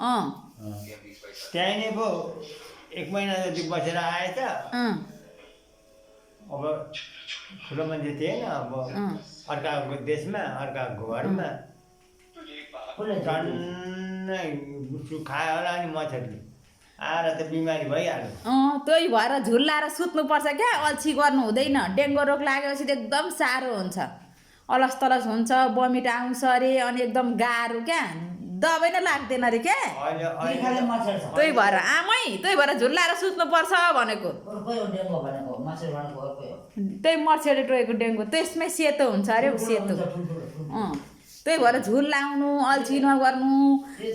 त्यहीँ नै पो 1 महिना जति बसेर आएछ। अब ठुलो मान्छे थिएन, अब अर्काको देशमा अर्काको घरमा टन्नै गुसु खायो होला नि मच्छरले आएर त बिमारी भइहाल्यो। त्यही भएर झुल्लाएर सुत्नुपर्छ क्या, अल्छी गर्नु हुँदैन। डेङ्गु रोग लागेपछि त एकदम साह्रो हुन्छ, अलस तलस हुन्छ, बमिट आउँछ अरे, अनि एकदम गाह्रो क्या, दबाई नै लाग्दैन अरे क्या। त्यही भएर आमै, त्यही भएर झुल्लाएर सुत्नुपर्छ भनेको। त्यही मच्छरले टोकेको डेङ्गु, त्यसमै सेतो हुन्छ अरे, सेतो। त्यही भएर झुल लाउनु, अल्छी नगर्नु।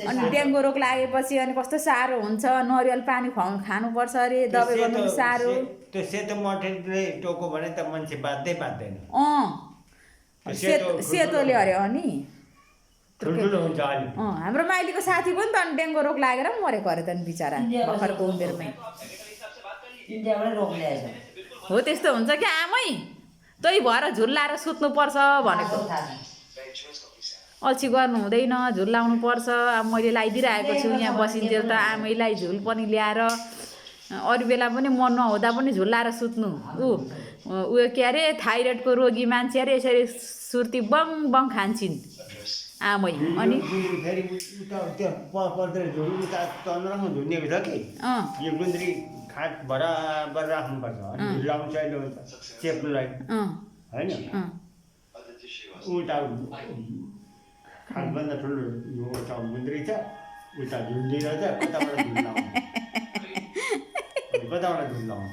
अनि डेङ्गु रोग लागेपछि अनि कस्तो साह्रो हुन्छ, नरिवल पानी खानुपर्छ अरे, दबाई गर्नु साह्रो। त्यो सेतो मच्छरले टोक्यो भने त मान्छे बाध्दै बाध्दैन। सेतोले अरे अनि ठुल्ठुलो हुन्छ अलि। हाम्रो माइलीको साथी पनि त अनि डेङ्गु रोग लागेर मरेको अरे त नि बिचरा, भर्खरको उमेरमै। हो त्यस्तो हुन्छ क्या आमै, त्यही भएर झुल्लाएर सुत्नुपर्छ भनेको। अल्छी गर्नु हुँदैन, झुल लाउनु पर्छ। अब मैले लगाइदिइरहेको छु, यहाँ बसिन्जेल त आमैलाई झुल पनि ल्याएर, अरू बेला पनि मन नहुँदा पनि झुल्लाएर सुत्नु। उयो के अरे थाइरोइडको रोगी मान्छे अरे यसरी सुर्ती बङ बङ खान्छन् आमै। अनि फेरि उता त्यो पर्दैन, झुल उता तन्द्रमा झुन्डिएको छ कि यो गुन्द्री खाट बराबर राख्नुपर्छ, झुल लाउनु सहिलो हुन्छ चेप्नुलाई होइन। उता खाटभन्दा ठुलो उता गुन्द्री छ, उता झुन्डिरहेछ, कताबाट झुल लाउनु, कताबाट झुल लाउनु।